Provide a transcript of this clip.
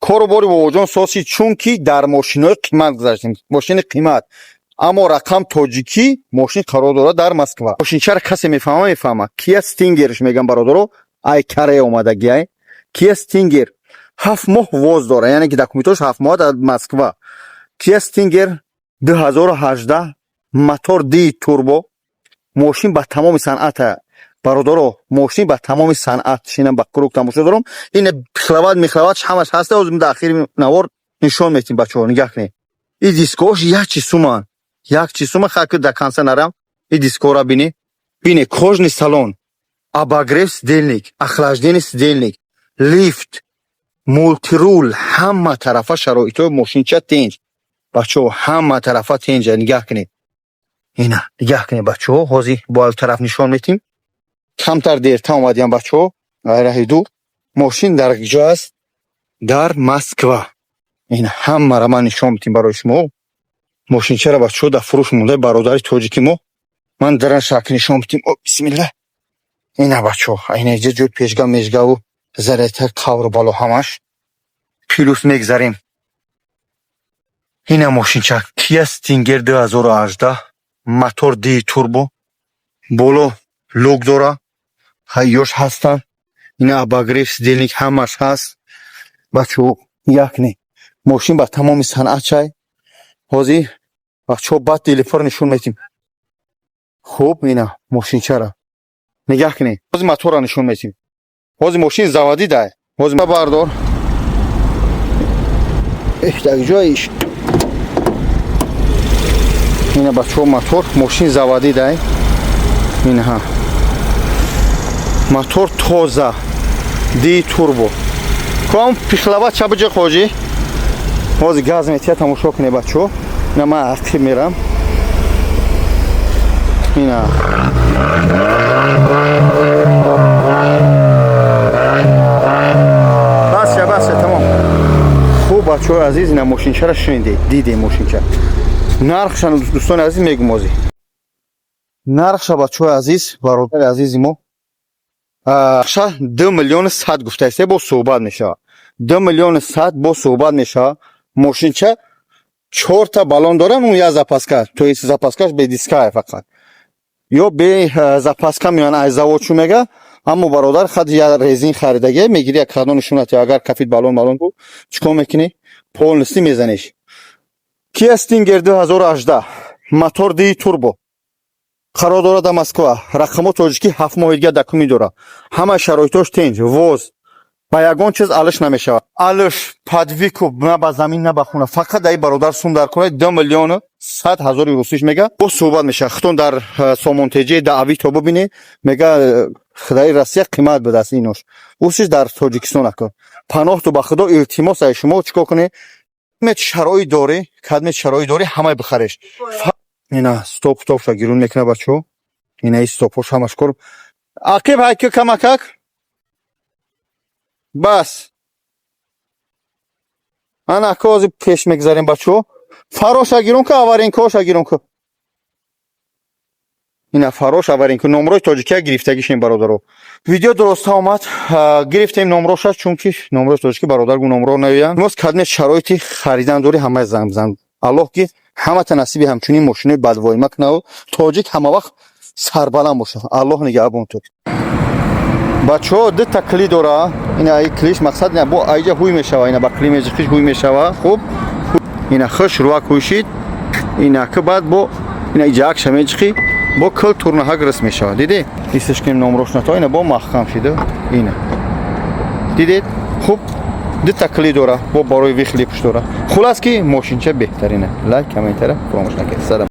Кору бори бобоҷон соси, чунки дар мошинои қимат гузаштем, мошини қимат, аммо рақам тоҷикӣ, мошин қарор дорад дар Москва. Мошинчаро касе мефаҳма, мефаҳма. Кия Стингерш мегам, бародаро, ай Корея омадаги, ай Кия Стингер 7 моҳ ВОЗ дора, яъне ки документош 7 моҳ дар Москва. Кия Стингер 2018, мотор ди турбо. Мошин ба тамоми санъата, бародаро, мошин ба тамоми санъат. Шинам ба круг тамошо дорам. Ин пихлават михлават ҳамаш ҳаста. Ҳозир дар ахири навор нишон метим. Бачаҳо, нигаҳ кунед, и дискош як чи суман, як чи сума хаки до конца нарам. И дискора бини, бине, кожаный салон, обогрев сидений, охлаждение сидений, лифт, мультируль, ҳама тарафа шароитҳои мошинча тенҷ, бачаҳо, ҳама тарафа тенҷа. Нигаҳ кунед, ина нигаҳ кунед, бачаҳо. Ҳозир бо тараф нишон метим. Камтар дертар омадиям, бачаҳо, раҳи ду. Мошин дар ҷо аст? Дар Москва. Ина ҳамаро ман нишон метим барои шумо. Мошинчаро, бачаҳо, дар фурӯш монда, бародари тоҷики мо. Ман даран шак нишон метим. О, бисмилла. Ина, бачаҳо, ина иҷа ҷои пешга межгаву зарята, қавру бало ҳамаш. Плюс мегзарем. Ина мошинча, Кия Стингер 2018, мотор ди турбо, боло люк дора, ҳайёш ҳастанд. Ина обогрев сидений ҳамаш ҳаст. Бачаҳо, нигоҳ кунед, мошин ба тамоми санъат чай. Ҳозир, бачаҳо, баъд телефон нишон метим. Хуб, ина мошинчара нигаҳ кунед. Ҳозир моторро нишон метим. Ҳозир мошин заводи дай. Ҳозир бардор. Так ҷоиш. Ина, бачаҳо, мотор, мошин заводи дай. Инаҳа, мотор тоза, ди турбо. Ком пихлава чабиҷа хоҷӣ. Ҳозир газ метия, тамошо кунед, бачаҳо. Ина ман ақиб мерам. Ина, басша, басша, тамом. Хуб, бачаҳои азиз, ина мошинчаро шунидед, дидем мошинча. Нархша, дӯстони азиз, мегум ҳозир нархша. Бачаҳои азиз, бародари азизи мо ша 2 миллиону 100 гуфтааст, бо суҳбат мешавад. 2 миллиону 100, бо суҳбат мешавад. Мошинча чорта баллон дорам, он як запаска, то есть запаскаш бе дискае фақат ё бе запаска меоян аз завод чу мега. Аммо бародар хад я резин харидагия мегири, як кадо нишонати. Агар кафит баллон баллон бу, чикор мекунӣ? Полностью мезаниш. Kia Stinger 2018, мотор ди турбо, қарор дорад дар Москва. Рақамо тоҷикӣ, 7 моҳи дига документ дорад. Ҳама шароитош тенҷ, ВОЗ, ба ягон чиз алиш намешавад. Алиш подвику на ба замин, на ба хона. Фақат даи бародар сум дар кунад. 2 миллиону 100 ҳазори русиш мега, бо суҳбат мешавад. Худтон дар Сомонтеҷе, дар Авито бубинед. Мега, даи Россия қимат будааст инош, усиш дар Тоҷикистон акун. Паноҳту ба Худо, илтимос ай шумо, чикор кунед? Кадмет шароит дорӣ, кадмет шароит дорӣ, ҳамаи бихареш. Ина стоп стопша гирун мекунад, бачаҳо. Ина и стопош ҳамаш кор. Ақиб ҳайки камакак бас. Ана ака, ҳозир пеш мегзарем, бачаҳо. Фароша гирун ку, аваринкоша гирун ку. Ина фарош, аваринко, номрои тоҷикия гирифтагишем, бародаро. Видео дуроста омад, гирифтем номроша, чунки номрои тоҷики бародар гу номро наёянд. Моз кадме шароити харидан дори, ҳамаи занг бизан. Аллоҳ ки ҳамата насиби ҳамчунин мошинои бадвоима кунаву тоҷик ҳама вақт сарбаланд боша. Аллоҳ нигаҳбон ту. Бачаҳо, дута кли дора. Ина и клиш, мақсад, ина бо айҷа ҳуй мешава. Ина ба кли меҷихиш, ҳуй мешава. Хуб, ина хиш руак ҳуй шид. Ина ки баъд бо ина иҷаакша меҷихӣ, бо кил турнаҳак рис мешава. Дидед, истеш кунем, номрош нато. Ина бо маҳкам шида. Ина дидед. Хуб, дута кли дора, бо барои выхлопш дора. Хулас ки мошинча беҳтарина. Лайк, комментара фаромӯш накунед. Салом.